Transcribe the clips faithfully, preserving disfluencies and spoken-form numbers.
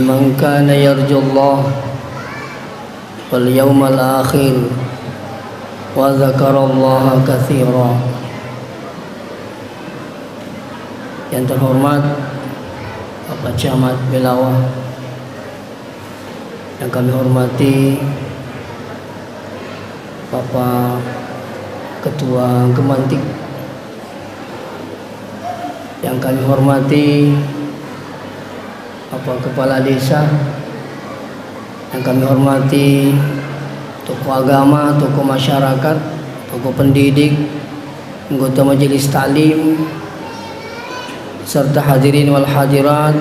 من كان يرجو الله واليوم الآخر وذكر الله كثيرا. Yang terhormat Bapak Camat Belawa, yang kami hormati Bapak Ketua Gemantik, yang kami hormati Bapak Kepala Desa, yang kami hormati tokoh agama, tokoh masyarakat, tokoh pendidik, anggota majelis taklim, serta hadirin wal hadirat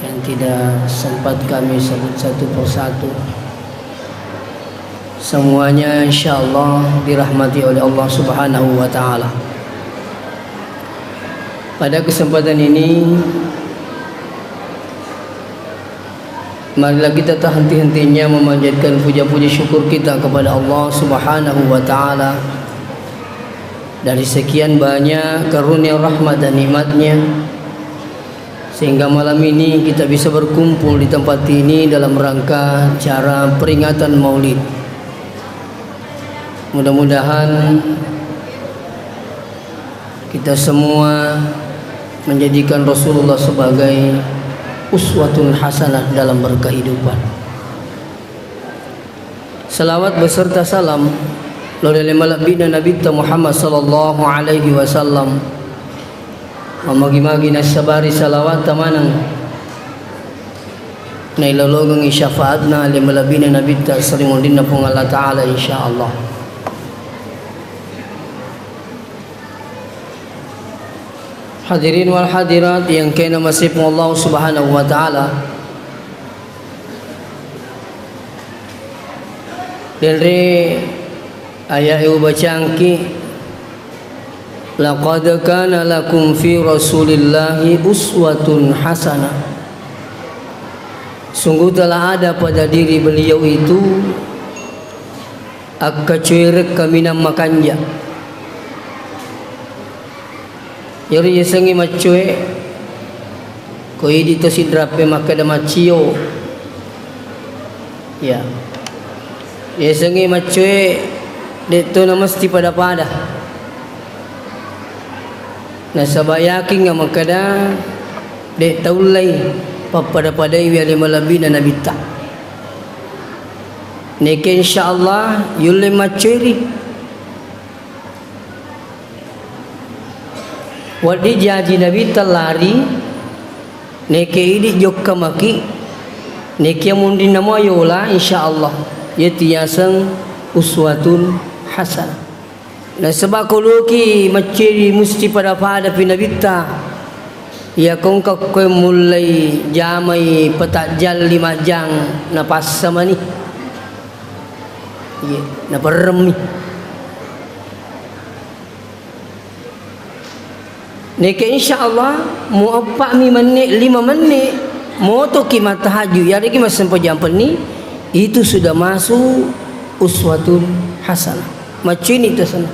yang tidak sempat kami sebut satu persatu. Semuanya insyaallah dirahmati oleh Allah Subhanahu wa Ta'ala. Pada kesempatan ini, marilah kita tak henti-hentinya memanjatkan puja-puji syukur kita kepada Allah Subhanahu wa Ta'ala dari sekian banyak karunia, rahmat, dan nikmatnya, sehingga malam ini kita bisa berkumpul di tempat ini dalam rangka acara peringatan Maulid. Mudah-mudahan kita semua menjadikan Rasulullah sebagai uswatun hasanah dalam berkehidupan. Salawat beserta salam lao ri ale malebbi'na Nabitta Muhammad sallallahu alaihi wasallam. Mamagi-magi nassabari salawatta maneng, nailolongengngi syafaatna ale malebbi'na Nabitta sarimunrinna Puang Allah Ta'ala, insyaallah. Hadirin wal hadirat yang kena masih Allah Subhanahu wa Ta'ala, denre ayat ubacangki, "Laqad kana lakum fi Rasulillahi uswatun hasanah." Sungguh telah ada pada diri beliau itu akkacoereng kaminang makanja. Iyaro yasengnge maccoe, ko idi to sidrappe makkeda maccio. Ya. Yasengnge maccoe de' to na mesti pada-pada. Nasaba yakingnga makkeda de' taullei pappada-padaiwi ale malebbina Nabitta. Neke insyaallah yulle maccoeri. Wedding jaji Nabitta lari, neke idi jokka maki, neke munrinna mua yola, insyaallah. Iyatu yaseng uswatun hasanah. Nasaba ko loki maccoeri musti pada-pada pi Nabitta. Iya ko engka koe mullei jamai petajjang lima jang napassa mani. Iya, naperremmi. Neke insyaallah mueppa'mi menne, lima menne, motoki mattahajju, yaregi massempajang penni, itu sudah masuk uswatun hasanah. Maccoeni tu sana.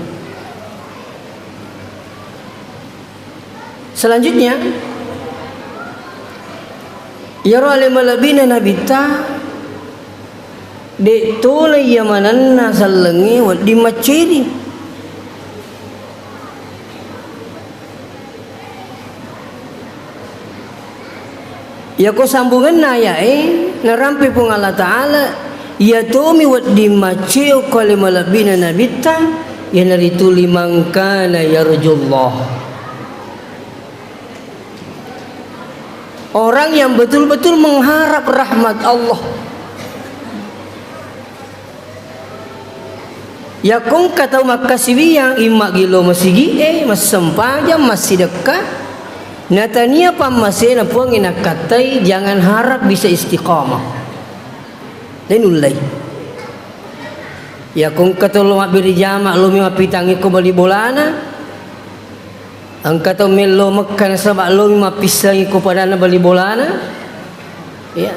Selanjutnya, iyaro ale malebbina Nabitta, de' tolei iya manenna sellengnge wedding maccoeri. Iyako sambungenna aya'e, narampe Puang Allah Ta'ala, iya tomi wedding maccoe okko ale malebbina Nabitta, iyanaritu liman kana yarjullah. Orang yang betul-betul mengharap rahmat Allah. Yakko engka tau makkasiwiyang, imma gi lo masigi'e, massempajang, massidekka, natania pammasena Puangnge nakkattai, jangan harap bisa istiqamah. De' nullei. Yakko engka tau lo mabbere jama, lomi mappitangngi ko bali bolana, engka tau mello Mekka nasaba lomi mappissengi ko padanna bali bolana, ya.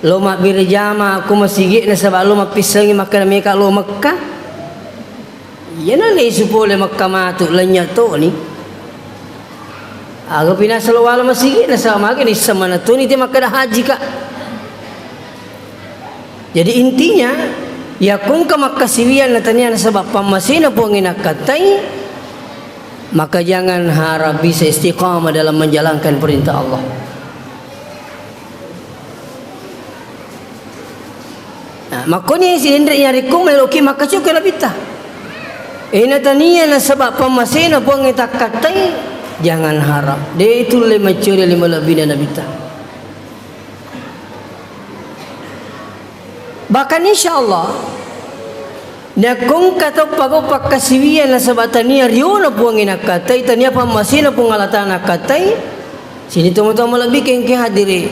Lo mabbere jama ko masigi'e nasaba lo mappissengi makkeda meka lo Mekka. Iyana lesu pole Mekka matu, lenya toni. Aga pinasalo wala masigi, nasaba maga nisseng maneng toni te makkeda haji ka. Jadi intinya, yakko engka makkasiwiang natania nasaba pammasena Puangnge nakkattai, maka jangan harap bisa istiqamah dalam menjalankan perintah Allah. Nah, makkoni sidenre yarekko meloki makkacoki labitta. Eh, natania nasaba pammasena Puangnge takkattai, jangan harap. De tulle maccori lima lebbina nabitta. Bahkan insya Allah, nakkongka to pagau pakkasiwiang nasaba tania riona Puangnge nakkattai, tania pammasena Puang Allah Ta'ala nakkattai, sini tomatoa malebbi kengke hadiri.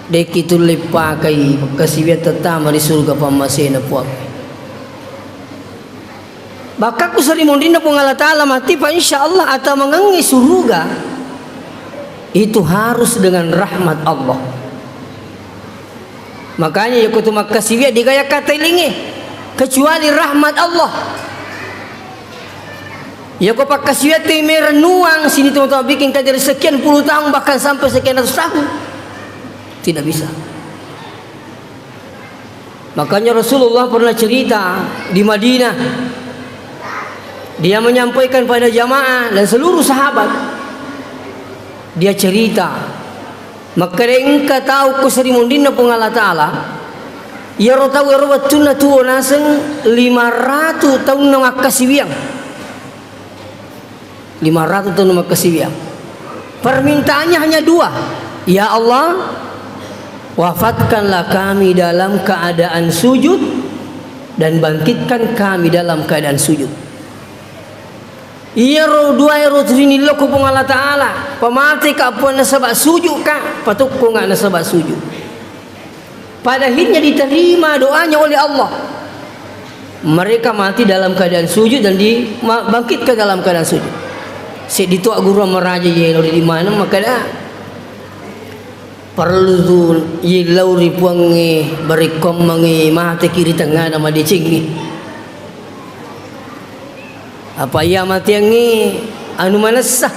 De'ki tulle pakai kasiwiang tettama ri suruga pammasena Puang. Bahkan ku seri monrinna Puang Allah Ta'ala mati, fa insya Allah atau mengengi suruga itu harus dengan rahmat Allah. Makanya yako tu makkasiwiang digaya kata ilingi kecuali rahmat Allah. Yako pakkasiwiang tu merennuang sini teman-teman bikin kajar sekian puluh tahun bahkan sampai sekian ratus tahun. Tidak bisa. Makanya Rasulullah pernah cerita di Madinah. Dia menyampaikan pada jamaah dan seluruh sahabat. Dia cerita, makkeda engka tau ko seri monrinna Puang Allah Ta'ala, iyaro tau ero wettunna tuo naseng lima ratu taunna makkasiwiang. Lima ratu taunna makkasiwiang. Permintaannya hanya dua. Ya Allah, wafatkanlah kami dalam keadaan sujud dan bangkitkan kami dalam keadaan sujud. Iyaro dua ero turini lokko Puang Allah Ta'ala, pamateka Puang nasaba sujud ka, patukkunga nasaba sujud. Pada akhirnya diterima doanya oleh Allah. Mereka mati dalam keadaan sujud dan dibangkitkan dalam keadaan sujud. Seddi to guru maraja yelo di mana makkeda perlu tu yellau ri Puangnge barekkoammengngi mate ki ri tengngana madecengnge. Apa iya mateangnge anu manessa.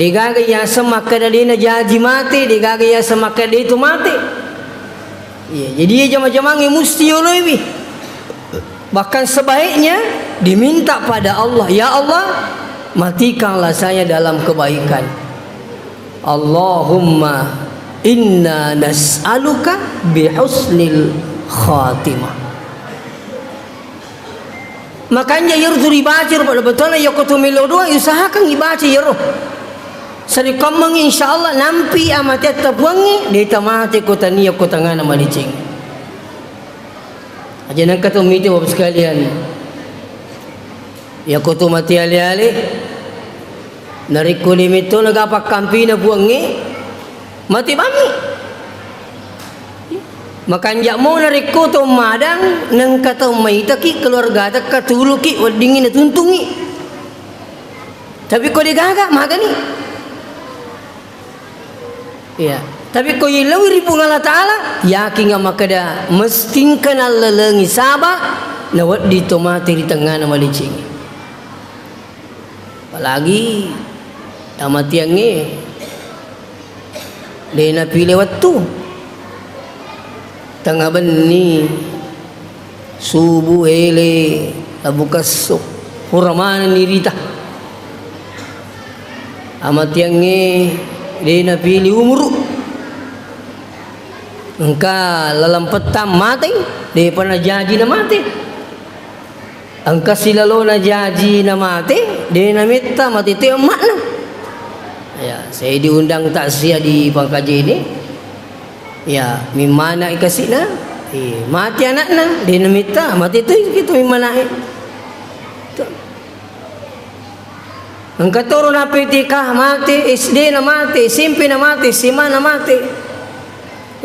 Degaga yaseng makkeda de najaji mate, degaga yaseng makkeda de tu mate. Iya, jadi iya jama-jamangnge musti yoloiwi. Bahkan sebaiknya diminta pada Allah, "Ya Allah, matikanlah saya dalam kebaikan." Allahumma inna nas'aluka bihusnil khatimah. Makanja iyaro tu ribaca ro pada bettuanna, iyako to melo doa, usahakan ibaca iyaro. Sarekkoammengngi, insya Allah, nampi amateatta Puangnge, de tamate ko tania ko tangana madeceng. Aja nengka to mite, Bapak sekalian. Iyako to mate ale-ale, narekko de metto naga pakkampina Puangnge, mate bammi. Makanja mo narekko to madang, nengka to maitaki keluargata katuluki weddingngi natuntungi. Tapi ko degaga, magani. Iya. Tapi ko yelauwi ri Puang Allah Ta'ala, yakinga makkeda mestingka nallalengi saba, nawedding to mate ri tengngana madeceng. Apalagi amatiangnge de napile wettu. Tengnga benni, subu, ele, labu kesso, pura manenni rita. Amatiangnge de napile umuru. Engka laleng pettang mate, depa najaji namate. Engka silalona jaji namate, de nametta mate toi emma'na. Ya, saya diundang takziah di Pangkajene. Ya, mimmana i kasi'na, eh, mate anakna, de nametta, mate toi kitu mimmana e. Tuh. Engka toro na P T K mate, S D na mate, S M P na mate, S M A na mate.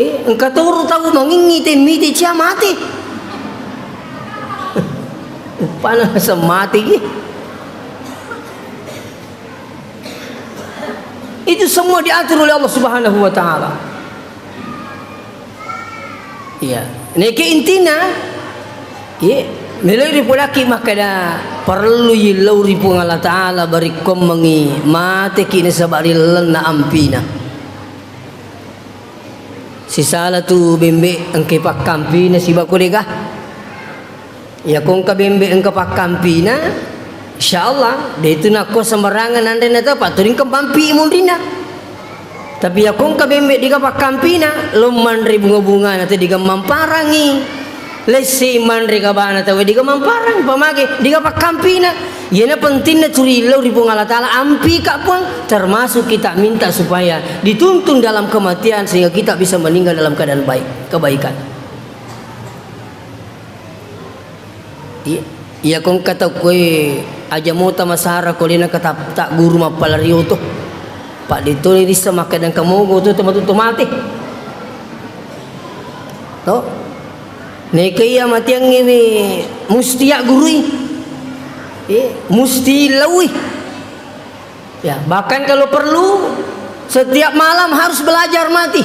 Eh, engka toro tau mangingngi te mite cia mate. Upana semate ki. Itu semua diatur oleh Allah Subhanahu wa Ta'ala. Iya. Neke intina, iya, Meloi ripodakki makkeda, parellu yillau ri Puang Allah Ta'ala barekkuammengngi mateki nasaba ri lalenna ampina. Sisala tu bembe engka pakkampina sibako dega. Iyako engka bembe engka pakkampina, insyaallah, de tu nakko sembarangan nanre nata patturingkeng pampi munrinna. Tapi iyako engka bembe diga pakkampina, lo manre bunga-bungana te diga mamparangi. Lesse manre gabana tawe diga mamparang, pamage diga pakkampina. Iyana pentingna curi illau ri Puang Allah Ta'ala, ampika Puang, termasuk kita minta supaya dituntun dalam kematian sehingga kita bisa meninggal dalam keadaan baik, kebaikan. Iya, iya, ko engka tau koe aja mota masara ko lena katatta guru mappalari oto. Pak de tole rissa makkeda engka mogo to tematu to mate. To. Neke iya matiangnge we musti ya gurui. Eh, musti laui. Ya, bahkan kalau perlu, setiap malam harus belajar mati.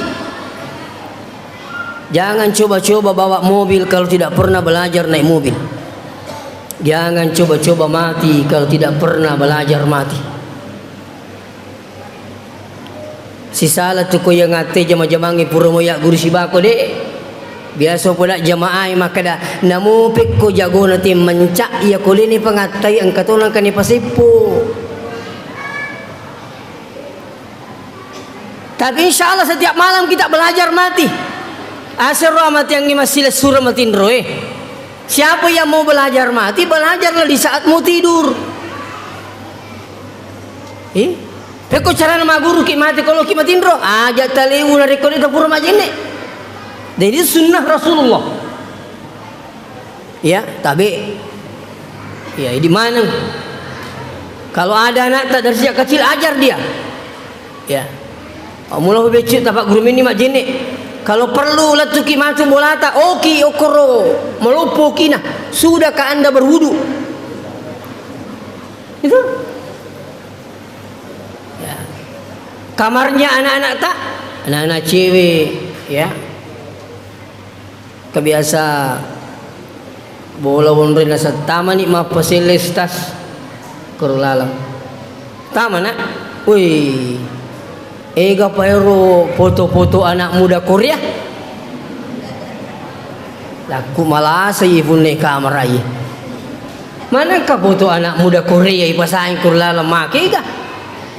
Jangan coba-coba bawa mobil kalau tidak pernah belajar naik mobil. Jangan coba-coba mati kalau tidak pernah belajar mati. Sisala tu ko yang ate jama-jamangi pura moya guru sibako de. Biasa poda jamaah makkeda, namo pekko jagona tim mencak, iya ko leni pengattai engka to nangka ni paseppo. Tapi insya Allah setiap malam kita belajar mati. Asero amatiangngi masile sura matinro eh. Siapa yang mau belajar mati, belajarlah di saat mau tidur. Eh? Pekko carana maguru ki mati kalau ki matinro, aja talewu narekko de pura majenne. Jadi sunnah Rasulullah. Ya, tabe. Ya, di mana? Kalau ada anak tak dari sejak kecil ajar dia. Ya. Mula beccu tapak guru mini majenne. Kalau perlu lettuki matu bolata, oki okoro, melopo kina. Sudahkah Anda berwudu? Itu. Ya. Kamarnya anak-anak tak? Anak-anak cewek, ya. Kebiasa bola wonroi nasettamani mappaselle stas koro laleng. Tama, Nak. Woi. Ega pa ero foto-foto anak muda Korea? Lakku malasai punne kamar ai. Manengka foto anak muda Korea ipasangi koro laleng makega?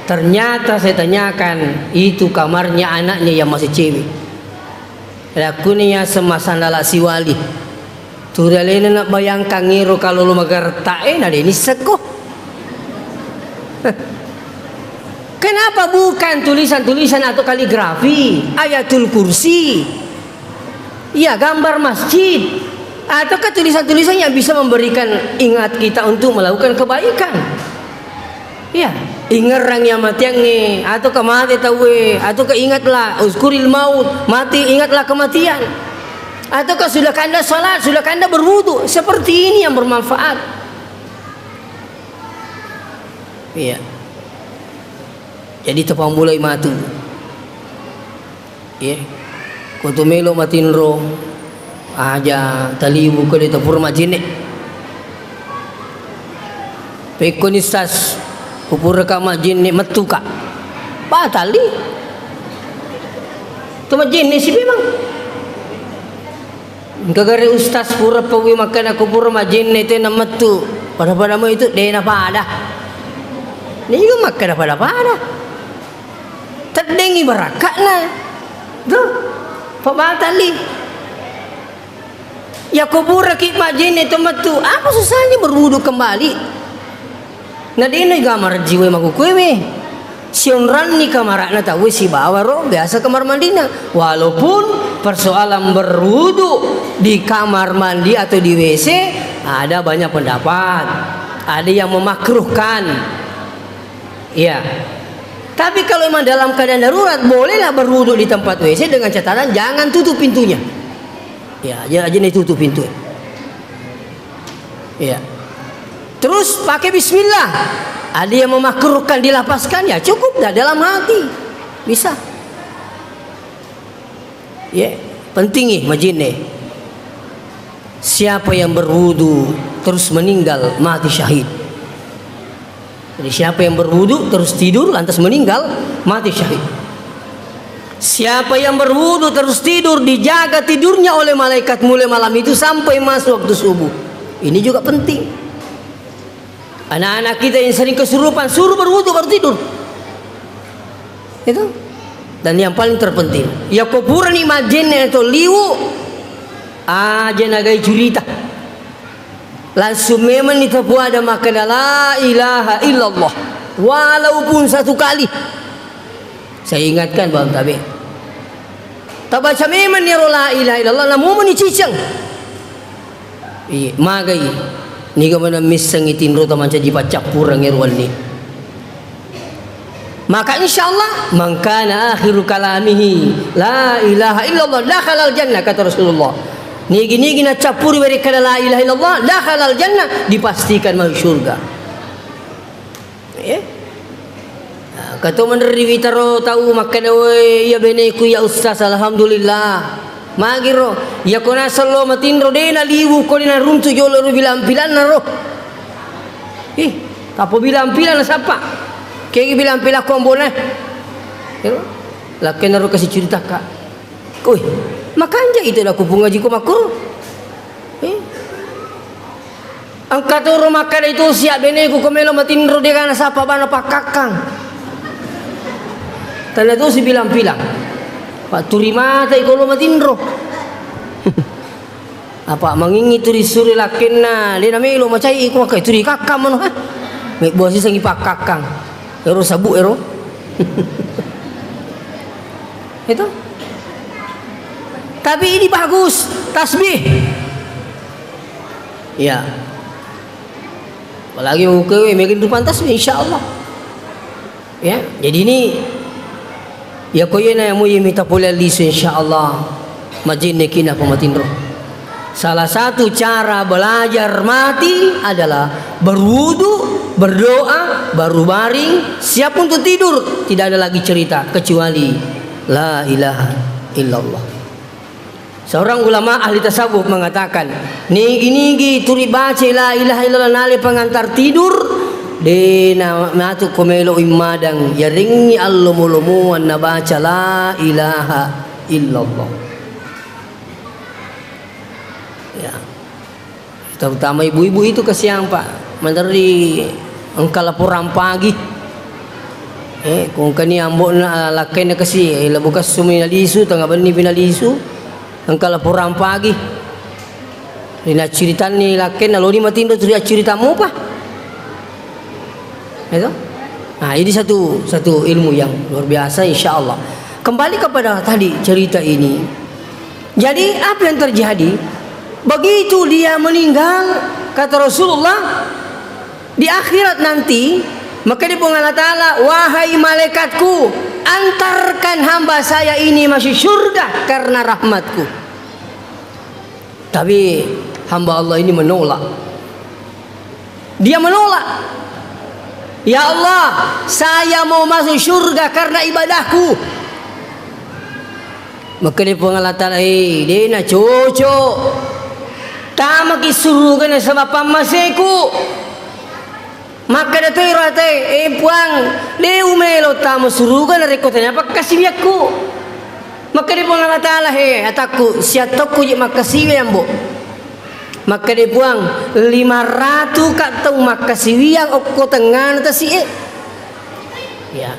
Ternyata saya tanyakan, itu kamarnya anaknya yang masih cewek. Lakkuni yaseng masandala siwali. Turi alena nabayangkang ero kalolo magaretta e, na de nissekko. Kenapa bukan tulisan-tulisan atau kaligrafi, Ayatul Kursi, ya, gambar masjid, ataukah tulisan-tulisan yang bisa memberikan ingat kita untuk melakukan kebaikan? Iya, ingerrang iya matiangnge, ataukah mate tauwe, ataukah ingatlah, uzkuril maut, mati, ingatlah kematian. Ataukah sudah kanda salat, sudah kanda berwudu, seperti ini yang bermanfaat. Iya. Jadi, tapammulai matu. Iye. Ko tu melo matinro, aja talibu ko de tapura majenne. Pekkoni stas, kupura ka majenne mettu ka. Batali. Tu majenne si memang. Engka gare ustaz pura paui makkeda ko pura majenne te namettu. Pada-pada mo itu de na pada. Niga makkeda pada-pada. Teddengngi barakka'na. Tuh, pabatalli. Yako puraki majjenne to mettu, apa susahnya berwudu kembali? Na dena gamar jiwa makukuewe. Sionranni kamarana tauwe sibawa ro biasa kamar mandina. Walaupun persoalan berwudu di kamar mandi atau di W C ada banyak pendapat. Ada yang memakruhkan. Iya. Tapi kalau memang dalam keadaan darurat, bolehlah berwudu di tempat W C dengan catatan jangan tutup pintunya. Ya, aja aja nih tutup pintu. Iya. Terus pakai bismillah. Ada yang memakruhkan dilapaskan, ya cukup dah dalam hati. Bisa. Ya, penting nih majinne. Siapa yang berwudu terus meninggal, mati syahid. Jadi, siapa yang berwudu terus tidur, lantas meninggal, mati syahid. Siapa yang berwudu terus tidur, dijaga tidurnya oleh malaikat mulai malam itu sampai masuk waktu subuh. Ini juga penting. Anak-anak kita yang sering kesurupan, suruh berwudu baru tidur. Itu. Dan yang paling terpenting, ya, ko purani majjenne to liwu, aja nagai curita. Langsung memang ni tapuada makkeda, "La ilaha illallah." Walaupun satu kali. Saya ingatkan, Bang Tabe. Tabaca memang ni ro la ilaha illallah, namu meni ciceng. Iya, magai. Niga mana missengi tinro ta mancaji paccappureng ero wenni. Maka insya Allah, "Man kana akhiru kalamihi la ilaha illallah dakhalal jannah," kata Rasulullah. Nigi-nigi nacappuri werekkada la ilaha illallah, dakhalal jannah, dipastikan masuk surga. Eh? Nah, kato menerri witaro tau makkeda, "Woi, iya beneku ya Ustaz, alhamdulillah." Magiro, iya ko naseng lo matinro, de naliwu ko, de naruntu jolo ro bilang-pilanna ro. Ih, kapo bilang-pilang nasappa. Kegi bilang-pilang ko ambona. Ero, lakkenna ro kasi curitaka. Koi, makanja itu laku pungaji ko makkoro. Eh? Engka toro makkeda itu siap beneku ko melo matinro, de kana sapa bana pakkakkang. Tanda tu sibilang-pilang. Pak turi mata iko lo matinro. Apa mangingi turi suri lakkenna, de namelo macai iko makkai turi kakkang mano, ha? Mebbuah sisengi pakkakkang. Ero sabu ero. Itu. Tapi ini bagus, tasbih. Ya. Apalagi mau ke mega dupan tasbih, insya Allah. Ya, jadi ini, ya, ko yena mu yemi tapole lisu, insya Allah. Majenne kina pamatinro. Salah satu cara belajar mati adalah berwudu, berdoa, baru baring, siap untuk tidur. Tidak ada lagi cerita kecuali la ilaha illallah. Seorang ulama ahli tasawuf mengatakan, nigi-nigi turi baca la ilaha illallah nale pengantar tidur, de na matu ko melo immadang, yarengngi allomo-lomoan nabaca la ilaha illallah. Ya. Terutama ibu-ibu itu kasiang, Pak. Maderri engka laporan pagi. Eh, ko engkani ambo'na, lakkainna kasi, eh, labu kassumi nalisu, tengnga benni pi nalisu, engka laporan pagi. Ri nacciritanni lakkainna, loni matinro turi acciritammu pa. Itu? Nah, ini satu, satu ilmu yang luar biasa, insya Allah. Kembali kepada tadi cerita ini. Jadi, apa yang terjadi? Begitu dia meninggal, kata Rasulullah, di akhirat nanti, maka di Puang Allah Ta'ala, "Wahai malaikatku, antarkan hamba saya ini masuk surga karena rahmatku." Tapi hamba Allah ini menolak. Dia menolak. "Ya Allah, saya mau masuk surga karena ibadahku." Makkeda Puang Allah Ta'ala, "Eh, de na cocok. Tamaki suruga nasaba pammaseku." Makkeda toi ro atae, "Eh, Puang, de umelo tama suruga narekko tania pakkasiwiakku." Makkeda Puang Allah Ta'ala, "He, atakku, siattokku je makkasiwi, Ambo." Makkeda Puang, "Lima ratu ka tau makkasiwiang okko tengngana tasi'e." Ya.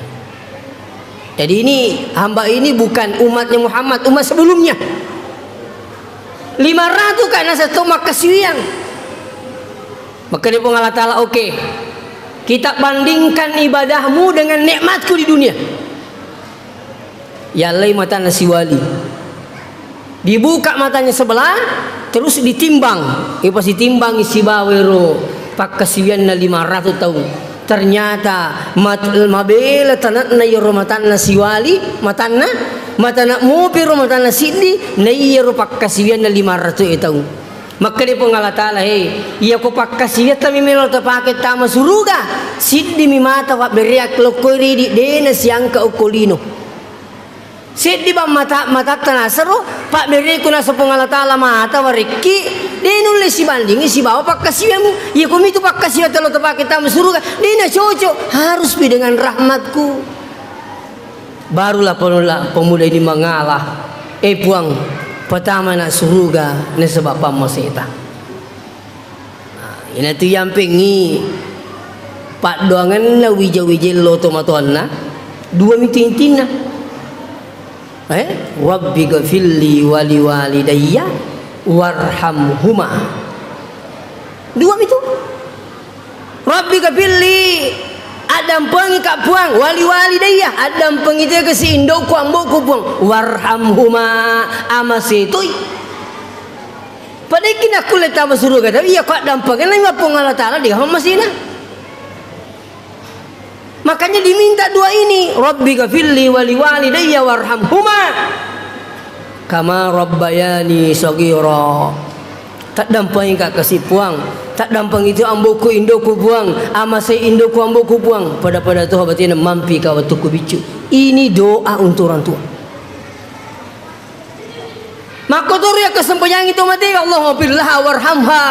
Jadi ini, hamba ini bukan umatnya Muhammad, umat sebelumnya. Lima ratu ka nasa tau makkasiwiang. Makkeda Puang Allah Ta'ala, "Oke, kita bandingkan ibadahmu dengan nikmatku di dunia." Yallai matanna siwali. Dibuka matanya sebelah, terus ditimbang. Ipasitimbangi sibawa ero pakkasiwianna lima ratu taung. Ternyata mat-, mabela tanakna iyaro matanna siwali, matanna, matana mopi ro matanna siddi, na iyaro pakkasiwianna lima ratu e taung. Makkeda Puang Allah Ta'ala, "He, iya ko pakkasiwiatta mi melo tapake tama suruga, siddi mi mata wabbereang lokkoi ridi, dena siangka okko lino." Seddi bang mata, matatta nasero, pabbereku naseng Puang Allah Ta'ala mata warekki, de nulle sibandingi sibawa pakkasiwiammu. Iya komitu pakkasiwiang telo tapake tama suruga, de nacocok, haruspi dengan rahmatku. Barulah pemuda, pemuda ini mengalah, "Eh Puang, patamana suruga nasaba pammaseta." Nah, inatu yampengngi paddoangenna wija-wija lo tomatoanna, dua mitu intinna. Eh, "Rabbi ghafirli wali walidayya warhamhuma." Dua mitu. "Rabbi ghafirli," addampengi ka Puang, "wali walidayya," addampengi tega si indoku amboku Puang, "warhamhuma," amasetoi. Padahal nakkulle tama suruga, tapi iya ko addampengenna Puang Allah Ta'ala, de hammasina. Makanya diminta doa ini, "Rabbi ghafirli wali walidayya warhamhuma kama rabbayani shaghira." Taddampengika kasi Puang, taddampeng itu amboku indoku Puang, amasei indoku amboku Puang, pada-pada toha batena mampi ka wettukku biccu. Ini doa untuk orang tua. Makkotoro iya kesempajang itu mate, "Allahumma firlaha warhamha."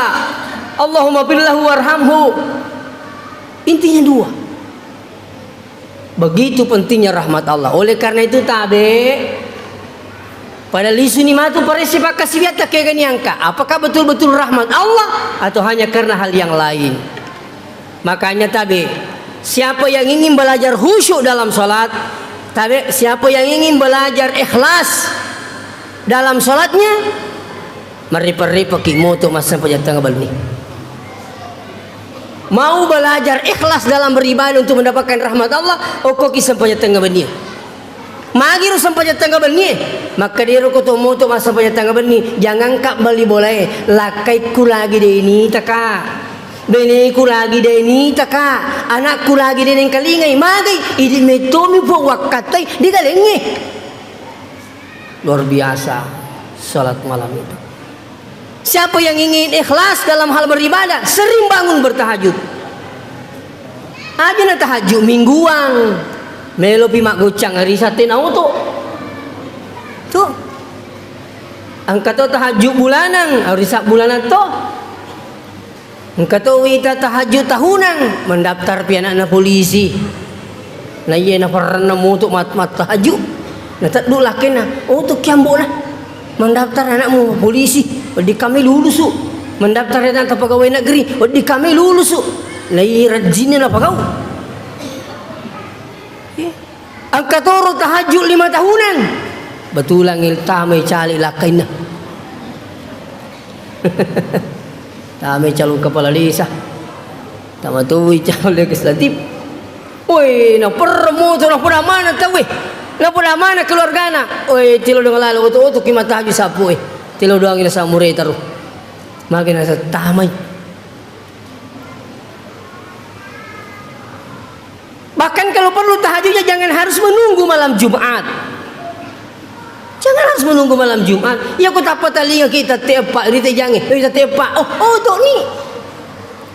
"Allahumma firlahu warhamhu." Intinya dua. Begitu pentingnya rahmat Allah. Oleh karena itu, tabe, pada lisuni matu paresse pakkasiwiatta kegani angka. Apakah betul-betul rahmat Allah atau hanya karena hal yang lain? Makanya tabe, siapa yang ingin belajar khusyuk dalam salat, tabe, siapa yang ingin belajar ikhlas dalam salatnya, maripa-ripaki moto massempajang tengnga benni. Mau belajar ikhlas dalam beribadah untuk mendapatkan rahmat Allah, okkoki sempajang tengnga benni. Magiro sempajang tengnga benni, makkediro ko to moto massempajang tengnga benni, janganka bali bolae, lakkaikku lagi de nitaka, beneku lagi de nitaka, anakku lagi de nengkalingai, magai, idi mettomi Puang wakkattai, digalengnge. Luar biasa salat malam itu. Siapa yang ingin ikhlas dalam hal beribadah, sering bangun bertahajud. Aja na tahajud mingguan, melopi maggoccang ari satte na oto. Tuh. Engka to tahajud bulanan, ari sabbulanang to. Engka to wita tahajud tahunang, mendaftar pi anakna polisi. Na iye naparrenna moto mat-, mattahajud. Nateddu lakkenna, "Oh, tu kiambo'na. Mendaftar anakmu polisi. Wedding kami lulusu. Mendaftar anakta pegawai negeri. Wedding kami lulusu." Na iye rajinna napagau. Eh, engka toro tahajud lima tahunan. Betulan il tamai cali lakkainna. Tamai calon kepala desa. Tama toi calon legislatif. Oi, naperre moto, napada mana tau, eh. Napada mana keluargana. Oi, tilo dengan lalu oto-oto ki matahaju sapu, eh. Tilo doang ina samure taru. Mage nasa tamai. Bahkan kalau perlu tahajudnya jangan harus menunggu malam Jumat. Jangan harus menunggu malam Jumat. Iya ko tappa talinga kita tepa, rite jange, rite tepa. Oh, oh, to ni.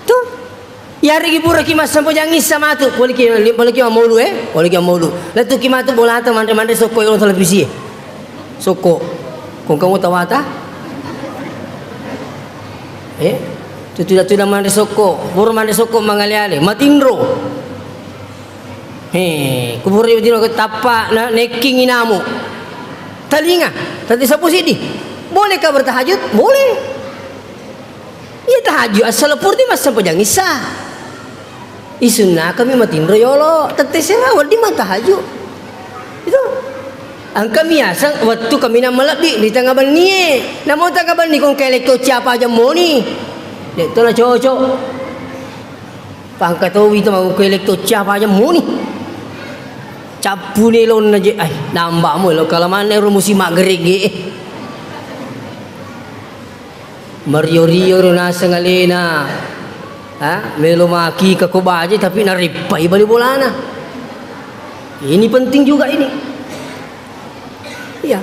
Tuh. Yarigi puraki massempajang issa matu, poliki, poliki maulu, eh? Poliki maulu. Lettuki matu bolata manre-manre sokko yolo televisi, eh. Sokko. Kong kamu tawata? Eh? Tu tidak-tidak manre sokko. Pura manre sokko mangale-ale. Matinro. He, kuburu dino tappa na nekking inamu. Talinga, tadi sapu sidi. Bolehkah bertahajud? Boleh. Iya tahajud, asal purti massempajang issa. Isunna kami matinro yolo, tette sera wedding mattahajud. Itu. Engka miaseng wettu kaminang malebbi ri tengnga bennie. Namo tengnga benni kong kelek to ciapa aja moni. Dek to na cocok. Pangka towi to mau kelek to ciapa aja moni. Cappuni lonna je, ai, nambah mo lo kalamanna ro musim maggerege. Mario-rio ro naseng alena. Ha? Melo maki ka ko baje tapi nareppai bali bolana. Ini penting juga ini. Iya.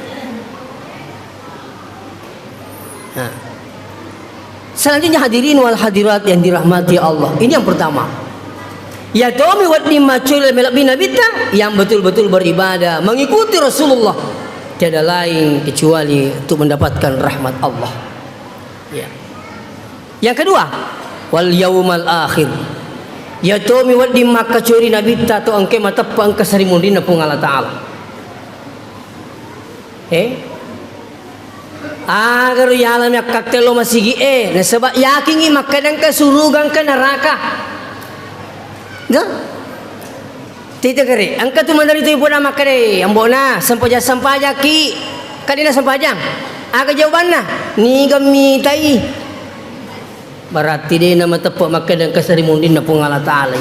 Nah. Selanjutnya hadirin wal hadirat yang dirahmati Allah. Ini yang pertama. Ya tomi wedding maccule melebbi nabitta yang betul-betul beribadah, mengikuti Rasulullah. Tiada lain kecuali untuk mendapatkan rahmat Allah. Ya. Yang kedua, wal yaumal akhir. Iya tomi wedding makkacori nabitta to engka mateppe engka sarimunrinna Puang Allah Ta'ala. Eh? Agaro yalami akkatte lo masigi e, nasaba yakingi makkeda engka suruga engka neraka. Ga? Tita kere, engka tu maneri tu ibu na makkeda, "Eh, ambo'na, sempajang-sempajangki." Kadina sempajang. Aga jawabanna? Niga mitai. Berarti de na mateppe makkeda engka sarimunrinna Puang Allah Ta'ala.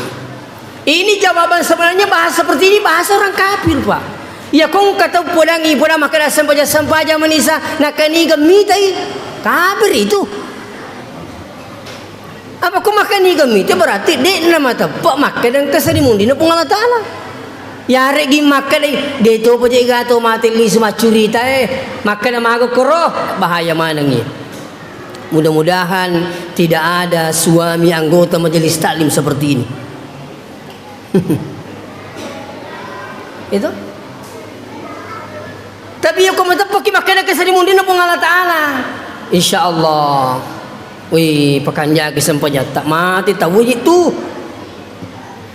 Ini jawaban sebenarnya bahasa seperti ini bahasa orang kafir, Pak. Ya kong kata podang ibu na makkeda sempajang-sempajang manisa, nakaniga mitai. Kafir itu. Apa ko makkaniga mite berarti de'na mateppe makkeda engka sarimunrinna Puang Allah Ta'ala. Yare'gi makkeda, de topa je gato mate lisu maccurita e, makkeda mago koro, bahaya manengi. Mudah-mudahan tidak ada suami anggota majelis taklim seperti ini. Itu. Tapi iya ko mateppeki makkeda engka sarimunrinna Puang Allah Ta'ala. Insya Allah. Wih, pakanjaki sempajatta. Mate tau je tu.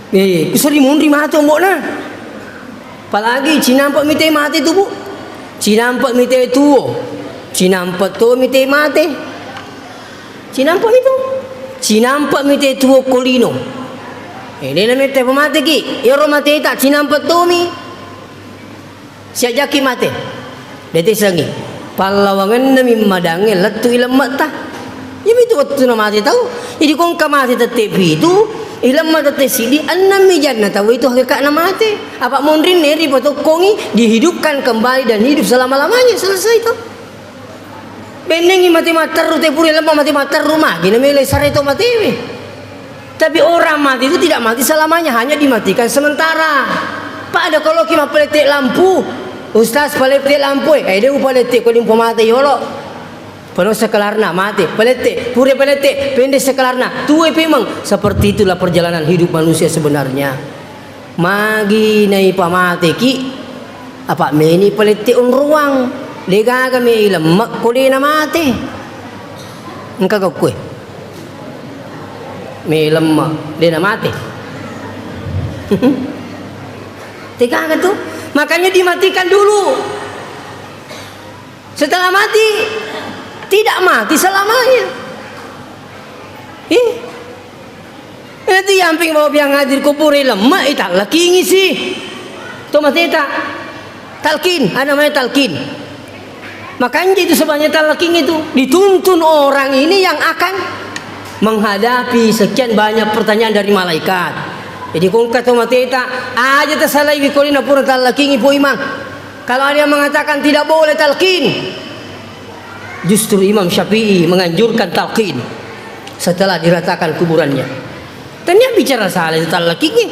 Eh, ku sarimunri mate ombo'na. Apalagi cinampa mite mate tu, Bu. Cinampa mite tuo. Cinampa to mite mate. Cinampa mitu. Cinampa mite tuo ko lino. Eh, de na mette pamateki. Iyaro mateta cinampa tomi. Siajaki mate. Dete sangi. Pallawangenna mi madangnge lettu ilemme'ta. Iyami tu wettunna mate tau. Jadi ko engka mate tette pitu, ilemme tette siddi, enneng mi janna tau itu hakeka'na mate. Apa monrinna ri patokkongi dihidupkan kembali dan hidup selama-lamanya. Selesai to. Bennengi mate matterru, te pura ilemma mate matterru, magi na melo isare to matewe. Tapi orang mati itu tidak mati selamanya, hanya dimatikan sementara. Pada kalau ki mapalette lampu, Ustaz palette lampu, eh, eh, de upalette ko limpo mate yolo. Pano sekelarna mate, palette, pura palette, pende sekelarna, tuwe pemeng. Seperti itulah perjalanan hidup manusia sebenarnya. Magi naipamateki, apa meni palette onroang, degaga me ilemme ko de namate. Engka kau kue. Melemma, de namate. Tegaga tu. Makanya dimatikan dulu. Setelah mati, tidak mati selamanya. Ih. Itu yamping mau biang hadir kubur lemma, eh, talakingisi. Tomateta. Talqin, ada namanya talqin. Makanya itu sebenarnya talqin itu dituntun orang ini yang akan menghadapi sekian banyak pertanyaan dari malaikat. Jadi kongka tomateta, aja tasalai wikolina pura talqin ibu imang. Kalau ada yang mengatakan tidak boleh talqin, justru Imam Syafi'i menganjurkan talqin setelah diratakan kuburannya. Tania bicara salah itu talqin.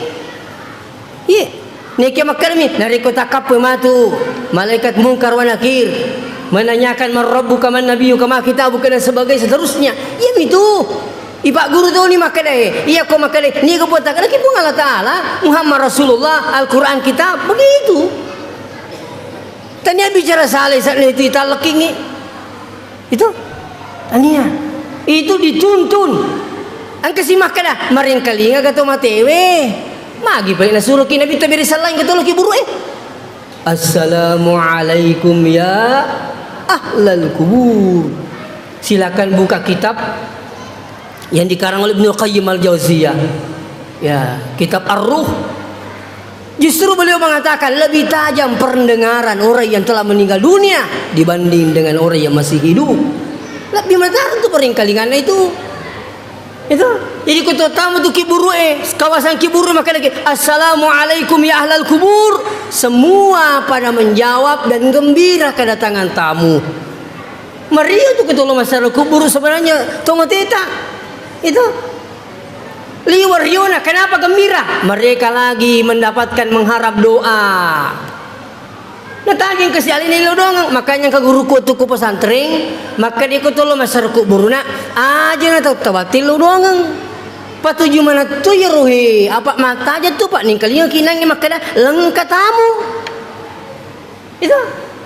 Iya. Nekia makkedami, narekko takkappoi matu malaikat Mungkar wa Nakir menanyakan, "Man rabbuka, man nabiyuka, ma kitabuka," dan sebagainya, seterusnya. Iya mitu. Ipagguru toni makkedae. Iya ko makkeda, niga puatta? Narekko Puang Allah Ta'ala, Muhammad Rasulullah, Al-Quran, kitab, begitu. Tania bicara salah, itu talqingi. Itu tania. Itu dituntun. Engka si makkeda, marengkalinga gato matewe. Magi pale nasuroki Nabi tabere sallaing gato loki buru e. Assalamualaikum ya ahlal kubur. Silakan buka kitab yang dikarang oleh Ibnu Qayyim Al-Jauziyah. Ya, kitab Ar-Ruh. Justru beliau mengatakan lebih tajam pendengaran orang yang telah meninggal dunia dibanding dengan orang yang masih hidup. Lebih mendengar itu peringkalingannya itu. Itu. Jadi kutu tamu tu kiburu eh, kawasan kiburu maka lagi, "Assalamualaikum ya ahlal kubur." Semua pada menjawab dan gembira kedatangan tamu. Mario tu kutu lo masyarakat kuburu sebenarnya tongo teta. Itu. Liwa riona, kenapa gembira? Mereka lagi mendapatkan mengharap doa. Natagi engka sialinna lo doangeng, makanya engka guruku tu ku pesantren, maka dia ku tolong masyarakat buruna, aja na tau tawati lo doangeng. Patuju mana tu ya rohe, apa mata aja tu pak ningkalinga kinangi makkeda lengka tamu. Itu.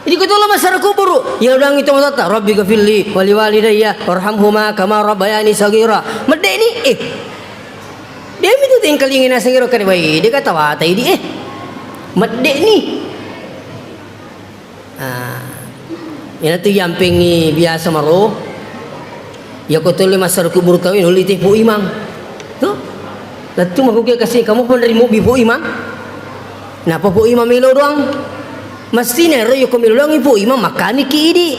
Jadi ko tolo massara kuburu, iya doangngi tomatoatta, "Rabbi ghafirli wali walidayya warhamhuma kama rabbayani saghira." Medde'ni, eh. De'mi tu tengkalinga naseng ero kade, wai, de' gaga tawata idi, eh. Medde'ni. Ah, iyanatu yampengngi biasa maro. Iya ko tolo massara kuburu tauwe, nolli te Pu Imang. To? Lettu makkuke kasi kamu pun dari mubi Pu Imang. Napa Pu Imang melo doang? Mestina ero iya ko melo doang Pu Imang makkani ki idi.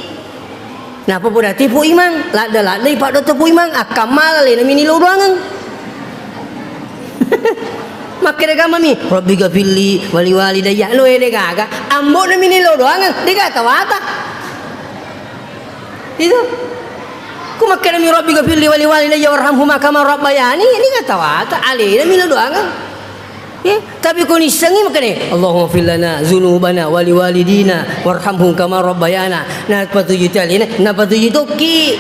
Napa podati Pu Imang? Ladda-ladda ipaddoto Pu Imang, akkammala alena mi nilo doangeng. Makkeda gaga mami, "Rabbi ghafirli wali walidayya." Lo ede gaga, ambo'na mi nilo doangeng, de' gaga tawata. Itu. Ku makkeda mi, "Rabbi ghafirli wali walidayya warhamhuma kama rabbayani," de' gaga tawata, alena mi nilo doangeng. Eh, tapi ko nissengngi makkeda, "Allahumma fir lana dzunubana wali walidina warhamhum kama rabbayana." Napatuju tu alena, napatuju tokki.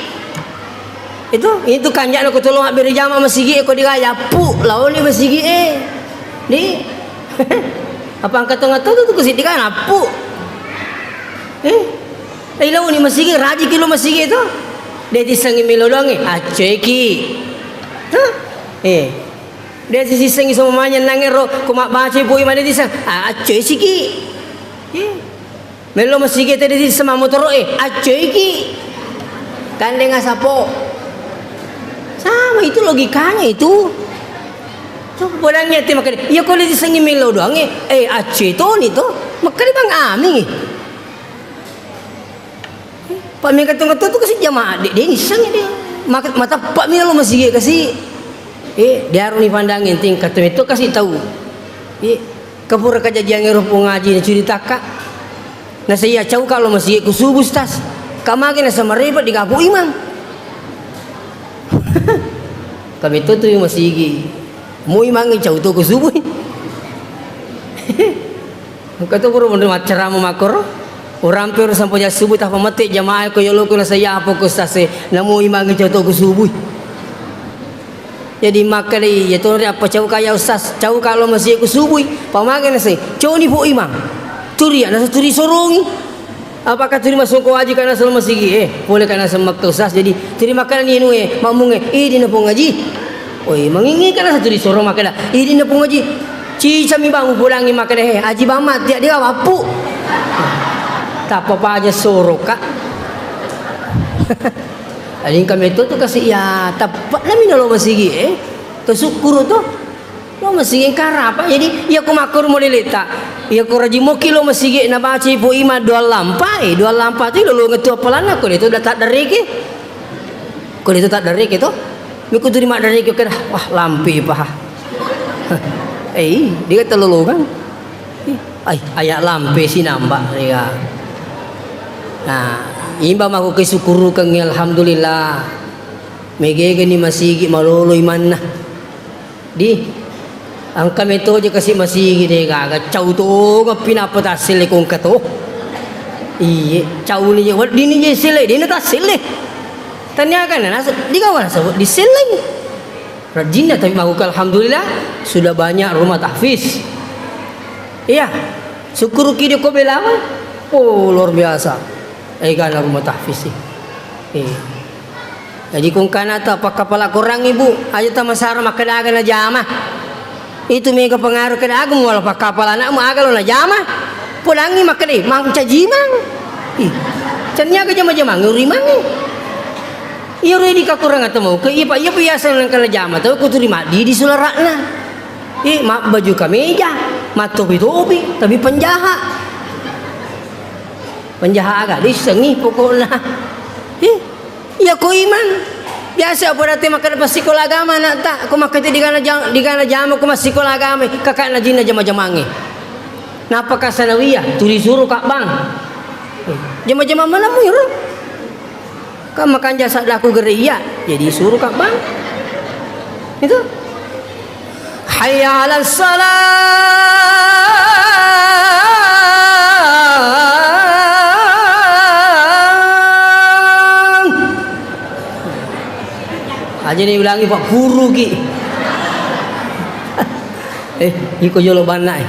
Itu, itu kanja'na ko tolo mabbere jama masigi e ko digaya, pu, laoni masigi e. Di. Apa angka tonga tu tu ko siddi kan, pu. Eh, eh, laoni masigi, rajiki lo masigi tu. De' tissengngi melo doang e, accoiki. Hah? Eh. De' sisissengngi somanya nangero ko mabbacai Pu Imang de' tisseng. Ah, accoisiki. Eh. Melo masigi te de' tisseng mammotoro e, accoiki. Kandeng asapo. Sama itu logikanya itu. Coba podangngi ate makkeda, iya ko de' tissengngi melo doang e, eh, accoi toni to. Makkeda bang aming. Pamega tonga tu kasi jamaah de', de' nissengngi de'. Maka matappa mi lo masigi kasi. Eh, diaruni pandangngi tingkat tu itu kasi tau. Eh, kapura kajajiang ero Puang Haji na curitakka. Nasaiya cau ka lo masigi ku subuh, Ustaz. Ka magi nasamarepa di Pu Imang. Kami tu tu masigi. Mu Imang cau to ku subuh. Engka to pura monro maccarama makkoro. Urampe ro sampajang subuh, tappa mette jamaah ko yolo ko nasaiya apa ko sase. Namu Imang cau to ku subuh. Jadi makkedai, "Iya to ri apa cau ka ya Ustaz, cau ka lo masigi ku subuh." Pamage nasai, "Coni Pu Imang." Turi ya, nasa turi sorongi. Apakah turi masongko aji kana selo masigi? Eh, pole kana semmakka Ustaz. Jadi, turi makkeda ni anu e, makmungnge, "Idina Puang Haji." Oi, mangingi kana satu disoro makkeda, "Idina Puang Haji." Cica mi bang upodangi makkeda, "He, Haji Bama, tiak dia wappu." Tappa paja soro ka. Alingka metto tu kasi ya, tappa nami nalo masigi e. To sukkuru to. Lo masigi karapa? Jadi, iya ko makkoro modele'ta, iya ko rajing moki lo masigi nabacai Pu Imang doang lampa, eh, doang lampa tu lolongeng tu appalanna, ko de' tu taddareke. Ko de' tu taddareke to. Miko turi maddareke keda, wah, lampe pa. Eh, de' gaga talolongeng. Ai, aya' lampe sinamba, ya. Nah, imba mako kesukkurukengngi, alhamdulillah. Megegani masigi malolo imanna. Di, engka metoje kasi masigi de' gaga, cau tongeppi nappa tasselle ko engka to. Iye, cauni je, weddinni je selle, de'na tasselle. Taniaga na nase-, digawa nasaba disellei. Rajinna tapi mako, alhamdulillah, sudah banyak rumah tahfiz. Iya, sukkuruki de' ko Belawa. Oh, luar biasa. Egana rumah tahfiz sih. Eh. Jadi ko engkana ta pakkapala Korang, Ibu, aja ta masara makkeda aga najama. Itu mega pengaruh keda aga muala pakkapala anakmu aga lo najama. Podangngi makkeda, "Mancajimang." Ih, cenniaga jama-jamang urimangngi. Iya ro di kakurang atau mau ke, iya, Pak, iya biasa nengka najama tau kuturi maddi di sulara'na. Eh, mabbaju kameja, mattopi-topi, tapi penjahat. Penjahat aga dissengngi pokokna. Eh, iya ko Imang. Biasa apa date makkeda passikola agama anakta, ko makkeda digana jam-, digana jama ko massikola agama, kakak najinna jama-jamangnge. Nappa ka sanawiyah, tuli suro ka bang. Eh, jama-jama mana mu iro? Kan makanja saddaku gere iya, jadi suro ka bang. Itu. Hayya 'alas shalah. Aja ni ulangi, Pak, guru ki. Eh, iko jolo banna, eh.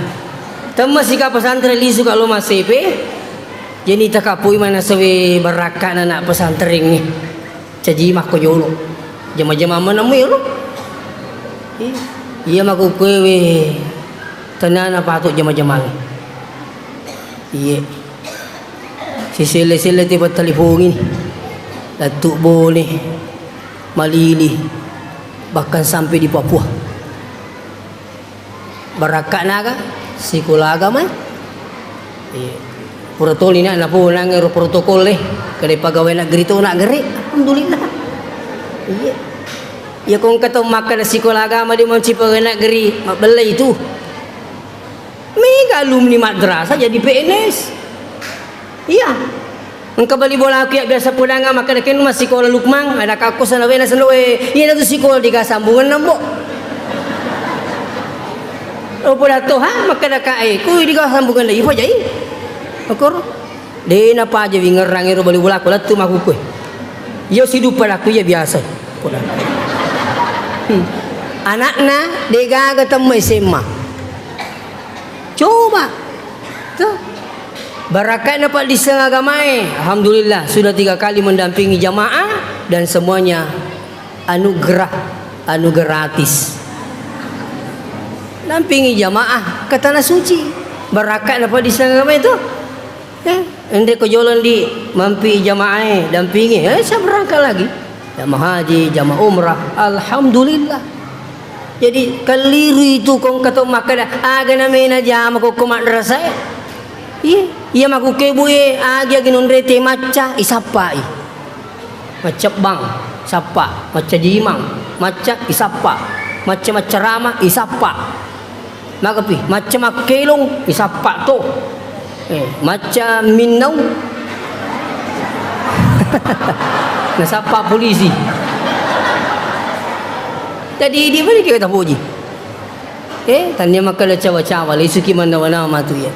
Temma sika pesantren lisu ka lo masepe. Jadi takapui manasawe barakka'na anak pesantrengnge. Caji makko jolo. Jama-jama menemu ya lo. Iya, iya makkukkue we. Tenana patut jama-jamangnge. Iye. Siselle-selle te pattalipongi. Lettu Bone, Malili, bahkan sampai di Papua. Barakka'na aga? Sikola agama. Iya. Pura toli na naponang ero protokol e. Kada pegawai negeri to na gere. Alhamdulillah. Iya. Iya, ko engka tau makkeda sikola agama di manci pegawai negeri, mabbella itu. Mega alumni madrasah jadi P N S. Iya. Engka bali bolaku iya biasa podanga makkeda, "Kenno massikola Lukman?" Ada kakko sana wena seno, "Eh, iya natu sikola diga sambungenna, Mbok." Oh, poda to, ha, makkeda ka, "Eh, ku diga sambungenna, ipa jai?" Makoro. De napaja wingerrang ero bali bolaku, lettu makkukkue. Iya siduppa dakku iya biasa. Poda. Hmm. Anakna degaga temma S M A. Coba. Tuh. Barakka'na paddisseng agamae. Alhamdulillah, sudah tiga kali mendampingi jamaah dan semuanya anugerah, anu gratis. Dampingi jamaah ke tanah suci. Barakka'na paddisseng agamae tuh. Eh, enre ko jolo ndi mampi jamaah e, dampingi, eh, saya berangkat lagi. Jamaah haji, jamaah umrah, alhamdulillah. Jadi, keliru itu kong kato makkeda, aga namena jama ko, ko madrasah e. Iya, iya makkukkue bu e, agi-agi nonrete macca, isappai. Macca bang, sappa, macca jimang, macca isappa, macca maccarama, isappa. Magapi, macca makkelong, isappa to. Eh, macca minnau. Nasappa polisi. Jadi, di mana kita puji? Eh, tania makkeda cawa-cawa, lesuki mannawa-nawa matu ya.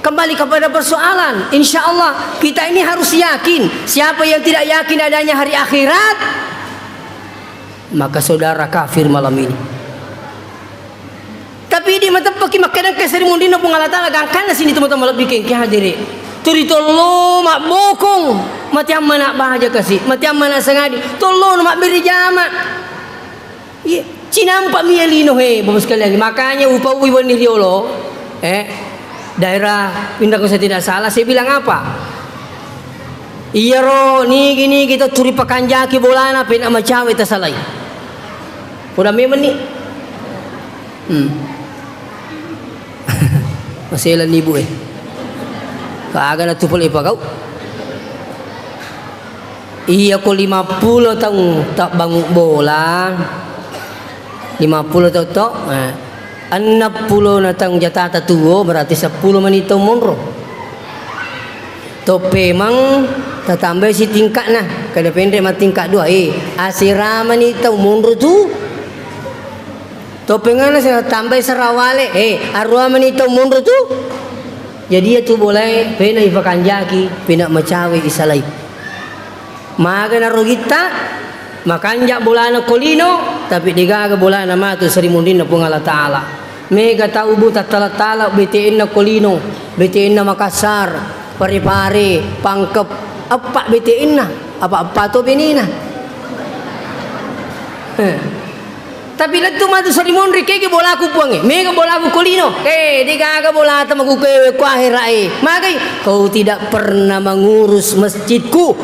Kembali kepada persoalan, insya Allah kita ini harus yakin. Siapa yang tidak yakin adanya hari akhirat, maka saudara kafir malam ini. Tapi idi mateppaki makkeda engka seri munrinna Puang Allah Taala, gangkanna sini teman-teman lebbi kengke hadiri. Turi tollo mabbokong, matiang mana baja kasi, matiang mana sangadi, tollo mabberi jama. Iya, cinampa mi lino he, Bapak sekalian. Makanya upaui wenni riolo, eh, daerah Pindah kalau saya tidak salah, saya bilang apa? Iyaro nigi-nigi tau turi pakanjaki bolana, pena macawe tasalai. Poda memang ni. Hmm. Maselan ibu eh. Kaga na tupul ipagau. Iya ko lima puluh taung tabbangu bola. Lima puluh taung to, eh. Enneng pulona taung jatata tuo, berarti seppulo mani taung monro. Toppemang tatambai sitingka'na, kada penre mattingka dua, eh, asera mani taung monro tu. Toppengana sera tambai serawale, eh, arua mani taung monro tu. Jadi iya tu bolae pena ipakanjaki, pena macawe isalai. Maga naro gitta, makanja bolana ko lino, tapi degaga bolana matu seri munrinna Puang Allah Taala. Mega tau bu tattala-tala B T N-na ko lino, B T N-na Makassar, Pare-Pare, Pangkep, eppa B T N-na, apa eppa to benena. Eh. Tapi lettu matu seri monri, kege bolaku Puangnge, mega bolaku ko lino. Eh, degaga bolata makukewe ko akhera e. Magai, kau tidak pernah mengurus masjidku.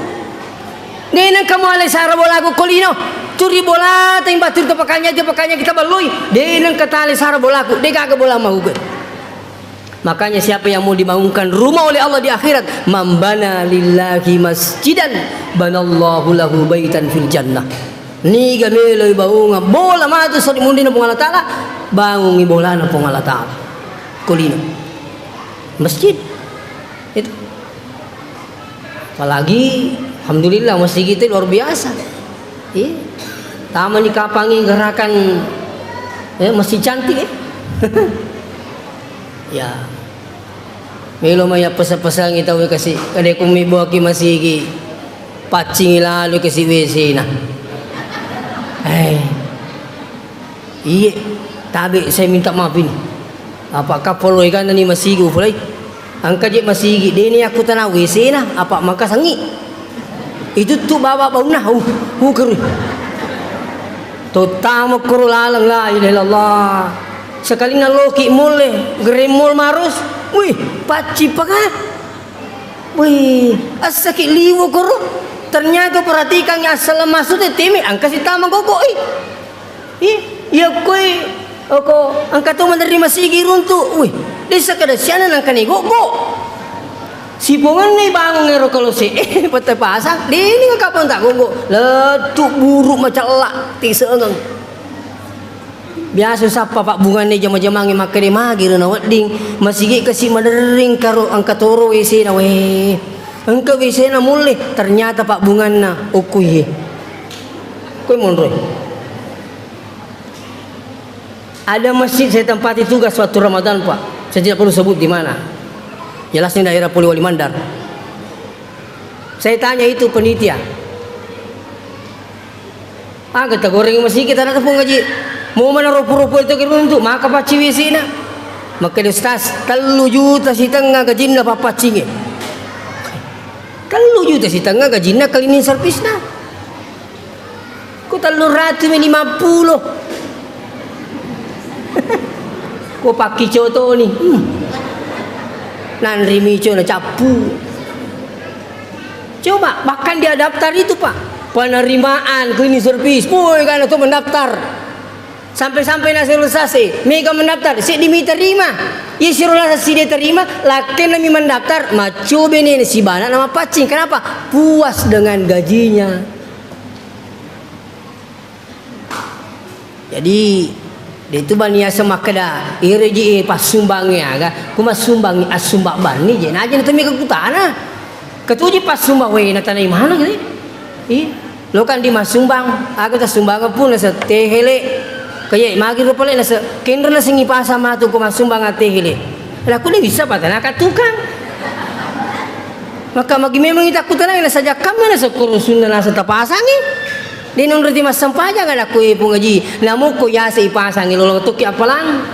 De nengka muale sara bolaku ko lino. Curi bolata imbaturi to pakanya, to pakanya kita balloi. De nengka tale sara bolaku, degaga bola makukewe. Makanya siapa yang mau dibangunkan rumah oleh Allah di akhirat, "Man bana lillahi masjidan, banallahu lahu baitan fil jannah." Niga melo ibangunga bola matu seri munrinna Puang Allah Taala, bangungi bolana Puang Allah Taala. Ko lino. Masjid. Itu. Apalagi, alhamdulillah, masjid kita luar biasa. Iya. Tamani kapangi gerakan, eh, masjid cantik, eh. Ya. Melo maya pesa-pesangi tau kasi, kada ku miboaki masigi, paccingi lalu kasi W C-na. Eh. Iye, tabe saya minta maaf ini. Apakah poloi kan ni masigi upulai? Engka je masigi, deni aku tana W C-na, apa maka sangi. Itu tu baba baunna, uh, uh, keru. Tottama koro laleng, la ilaha illallah. Sekali naloki mall e, Grand Mall Maros, wih, pacci paka. Wih, assaki liwo koro. Ternyata perhatikan asal masuk teme, angka sitama gogo, ih. Ih, iya koi, oko, engka to menerima sigi runtu. Wih, desa kada siana nangkani gogo. Sipongenni bangung ero kalose, eh, pete pasang, deni kapang tak gogo. Letu buru macella, tisengeng. Biasa sappa pabbunganna jama-jamangnge makkeda magi ro nawedding, masigi kasi maderring karo engka toro W C-na, weh. Engka W C-na mulle, ternyata pabbunganna okkoe. Koi monroi. Ada masjid saya tempati tugas waktu Ramadan, Pak. Saya tidak perlu sebut di mana. Jelasnya daerah Polewali Mandar. Saya tanya itu penitia. Aga tagoreng masigi tana tepung ngaji. Mau mana ropo-ropo itu ke runtu, maka pacci W C-na. Makkeda Ustaz, tellu juta sitengnga gajinna pappaccinge. Tellu juta sitengnga gajinna cleaning service-na. Ko tellu ratu mi lima puluh. Ko pakkico toni. Hmm. Nanri mico na cappu. Coba, bahkan dia daftar itu, Pak. Penerimaan cleaning service. Boy, kan itu mendaftar. Sampai-sampai na selesai, mega mendaftar, seddi mi terima. Iya siro lasa side terima, lakkenna mi mendaftar, maccobe nene sibana nama paccing. Kenapa? Puas dengan gajinya. Jadi, de tu bani asa makkeda, ire ji, eh, passumbangnge aga, ku massumbangngi assumbang banni je, naja na temi kekutana. Ketuji passumbang, weh, na tanai mana gitu. Ih, lo kan di massumbang, aga tassumbangeng pun nasa tehele. Kaya magi ro pale nasa, kenro nasa ngipasa matu ku massumbang atehele. Lah, ku de bisa patana ka tukang. Maka magi memang ita kutanai nasa jakkamme nasa kurusunna nasa tapasangi. De nonroti massempajang anakku, eh, Puang Haji. Namukko yase ipasangi lolong tokki appalang.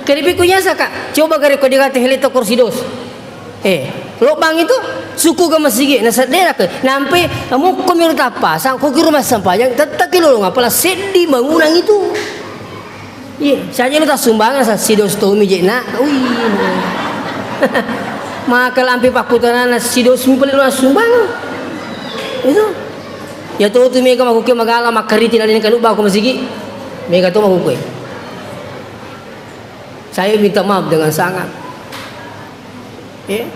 Keripiku yasa, Kak. Coba gare ko digate hele to kursi dos. Eh, lobbang itu suku ke masigi na sedde ke. Nampe mukko miru tappasang ko kiru massempajang tettaki lolong appalang seddi bangunang itu. Iya, saja lu tassumbang sa sidos tomi je na. Ui. Maka lampe pakkutanana sidos mi pale lu sumbang. Itu. Ya to tu mega makuke magala makkariti na dene kalu bako masigi. Mega to makuke. Saya minta maaf dengan sangat. Ya.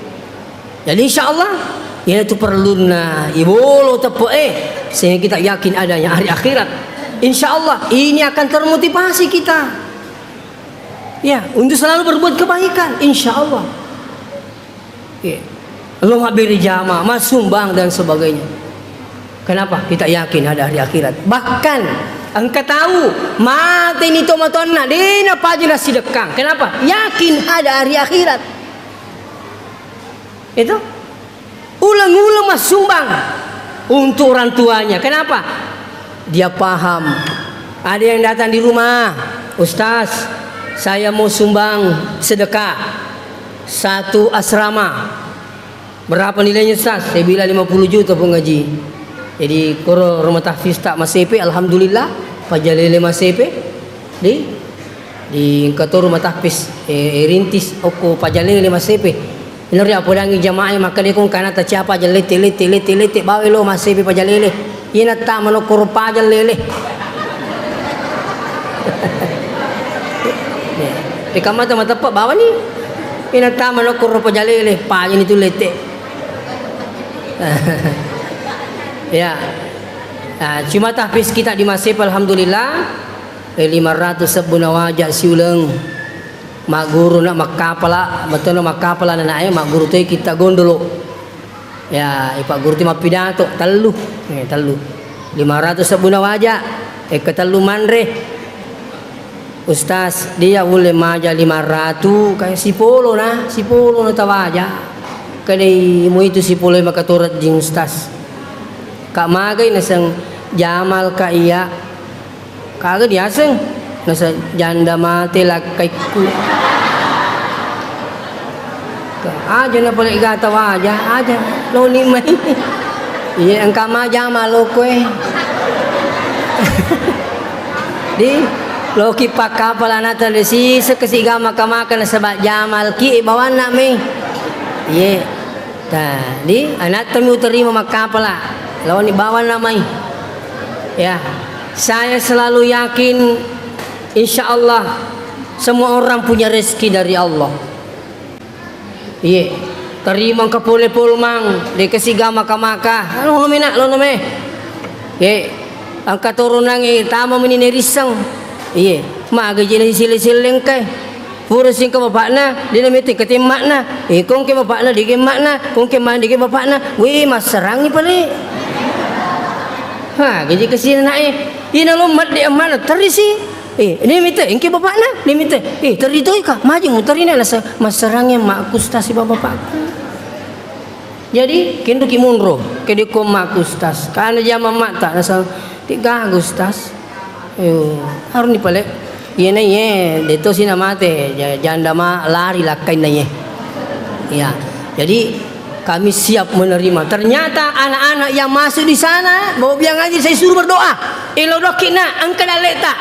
Jadi insya Allah, iyanatu perlunna ibolo teppe, eh, sehingga kita yakin adanya hari akhirat. Insya Allah, ini akan termotivasi kita. Ya, untuk selalu berbuat kebaikan, insya Allah. Ya. Lo mabbere jama, massumbang dan sebagainya. Kenapa? Kita yakin ada hari akhirat. Bahkan, engka tau, mateni tomatoanna, dena paja nasidekkang. Kenapa? Yakin ada hari akhirat. Itu. Uleng-uleng massumbang untuk orang tuanya. Kenapa? Dia paham. Ada yang datang di rumah, "Ustaz, saya mau sumbang sedekah satu asrama." "Berapa nilainya, Ustaz?" Saya bilang, "Lima puluh juta, Pung Haji." Jadi, koro rumah tahfiz tak masepe, alhamdulillah, pajalele masepe. Di, di engka to rumah tahfiz, eh, eh, rintis, okko pajalele masepe. Ino ri apodangi jamaah makkeda ko engkana taciapa aja lette, lette, lette, lette, bawa lo masepe pajalele. Ina ta mano koro pajal lele. Ya. Di kamata mateppe bawani. Ina ta mano koro pajalele, pajani tu lette. Ya. Nah, cuma tahfiz kita di Masip, alhamdulillah. Eh, lima ratus sebbu nawaja siuleng. Magguru na makkapala, bettuanna makkapala nanae, magguru toi kita gondolo. Ya, ipagguru toi mappidato, tellu. Eh, tellu. Lima ratus sebbu nawaja, eh, ketellu manre. Ustaz, dia ulle maja lima ratus, kayak sipolo na, sipolo na tawaja. Kadai mu itu sipolo maka torejjing Ustaz. Kak magai naseng Jamal ka iya. Kaga diaseng? Nasa janda mate lakkaikku. Aja na pole gata waja, aja. Loni mai. Iya, engka majama lo koe. Di, loki pakkapala nata de sisek siga maka-maka nasaba jamal ki bawanna mai. Iya. Ta, di, anatta mi uterima makkapala. Loni bawanna mai. Ya, saya selalu yakin, insya Allah, semua orang punya rezeki dari Allah. Iye, terima engka pole polmang, de kesiga maka-maka. Anu, lono mena, lono me. Ye, engka turunangnge tama meni nerisseng. Iye, maga je na sile-sile engkae. Pura singka bapakna, de na mete kete emmakna. Eh, kongke bapakna, de ke emmakna, kongke emmakna, de ke bapakna. Weh, masserangi pale. Ha, gaji kesina nae. Ina lo madde emmakna, terisi. Eh, de mite, engke bapakna, de mite. Eh, territoi ka, maju muterina nasa masserangi makku stasi bapakku. Jadi, kenduki munro, kedekko makku stas. Kana jama mata, nasa, tiga Agustus. Ayo, harus ni pale. Iye na iye, deto sina mate, ja-, janda ma lari lakkainna iye. Ya, jadi kami siap menerima. Ternyata anak-anak yang masuk di sana, bawa biang aja saya suruh berdoa. Elo doki na, engka daleta.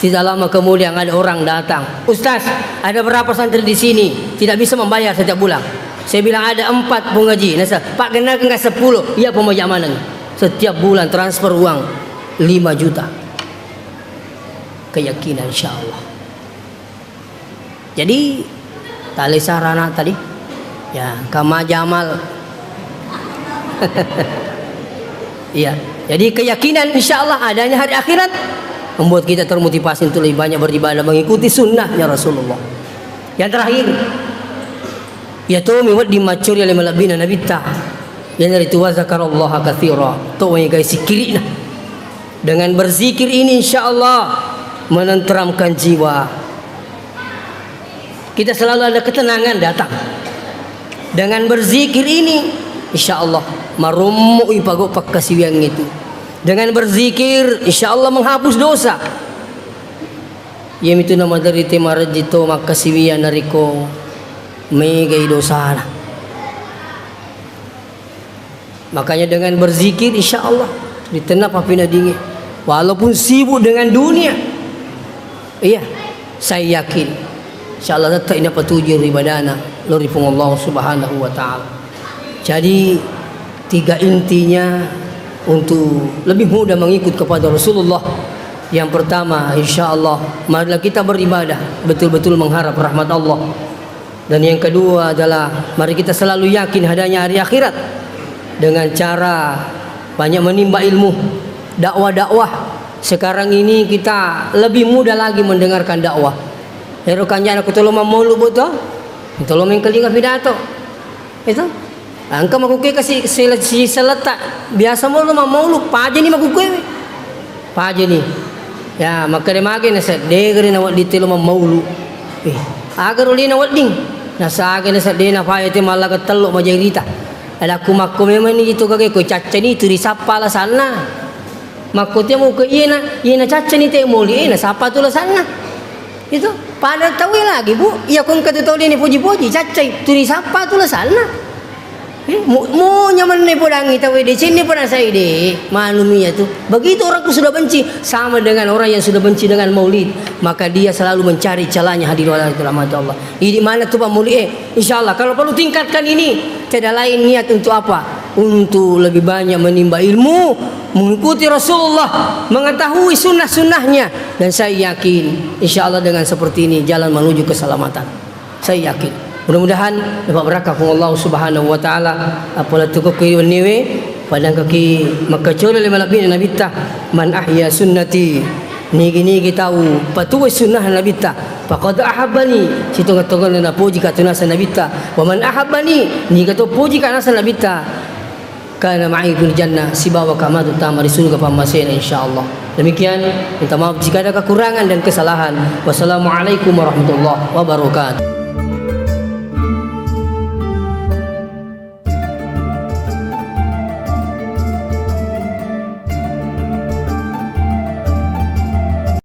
Tidak lama kemudian ada orang datang, "Ustaz, ada berapa santri di sini tidak bisa membayar setiap bulan?" Saya bilang, "Ada empat, Pung Haji." Nasa, "Pak, kenalkan ke sepuluh." Iya, Pung Haji, amaneng. Setiap bulan transfer uang lima juta. Keyakinan, insya Allah. Jadi, tali sarana tadi, ya, kama jamal. Iya. Jadi, keyakinan, insya Allah, adanya hari akhirat membuat kita termotivasi untuk lebih banyak beribadah, mengikuti sunnahnya Rasulullah. Yang terakhir, ya, to mi wedding maccori ale malebbina Nabitta. Iyanaritu wa zakarallaha katsira. To wengi kai sikkiri'na. Dengan berzikir ini, insya Allah, menenteramkan jiwa. Kita selalu ada ketenangan datang. Dengan berzikir ini, insya Allah, marommo'i pago pakkasiwiang itu. Dengan berzikir, insya Allah, menghapus dosa. Iyamitu namaderri te marejji to makkasiwiang narekko megai dosana. Makanya dengan berzikir, insya Allah, di tengah papinadinge. Walaupun sibuk dengan dunia, iya, saya yakin, insya Allah, tetap ina patuju ibadana, lo ri Puang Allah Subhanahu wa Ta'ala. Jadi, tiga intinya untuk lebih mudah mengikut kepada Rasulullah. Yang pertama, insya Allah, marilah kita beribadah, betul-betul mengharap rahmat Allah. Dan yang kedua adalah, mari kita selalu yakin adanya hari akhirat dengan cara banyak menimba ilmu, dakwah-dakwah. Sekarang ini kita lebih mudah lagi mendengarkan dakwah. Ero kanjana ku tolo mammaulu boto, tolo mengkalinga pidato. Itu. Engka makkukue kasi sele-, si seletta. Biasa molo mammaulu, pajani makkukue. Pajani. Ya, makkeda mage naseddegeri nawedding telo mammaulu. Eh, aga roli nawedding? Nasaga naseddena paja te mallaga tello majairita. Adakku makko memang ni itu kage ko caccani tu risappa alasanna. Makko te muko iyena, iyena caccani te moli, eh, nasappa tu alasanna. Itu, pada tauwe lagi, Bu. Iya ko engka tu tau de ni poji-poji, caccai, tuli sappa tu lasanna. Eh, mu, mu nyamanne podangi tauwe de, cinni podang sai de, manumi iya tu. Begitu orangku sudah benci, sama dengan orang yang sudah benci dengan maulid, maka dia selalu mencari celahnya hadir wala rahmat Allah. Idi mana tu Pak Maulid, eh? Insya Allah, kalau perlu tingkatkan ini, tiada lain niat untuk apa? Untuk lebih banyak menimba ilmu, mengikuti Rasulullah, mengetahui sunnah-sunnahnya. Dan saya yakin, insya Allah dengan seperti ini jalan menuju keselamatan. Saya yakin. Mudah-mudahan dapat berkah pun Allah Subhanahu wa Ta'ala. Apala tuku kui wenniwe, padang kaki makacori lima lebih Nabi ta, "Man ahya sunnati." Nigi-nigi tau patuwai sunnah Nabitta, faqad ahabbani, sitonga-tonganna napoji ka tunasa Nabitta, wa man ahabbani, niga to poji ka nasa Nabitta, kana ma'i fil jannah, sibawa ka matu tama ri surga pammasena, insyaallah. Demikian, minta maaf jika ada kekurangan dan kesalahan. Wassalamualaikum warahmatullahi wabarakatuh.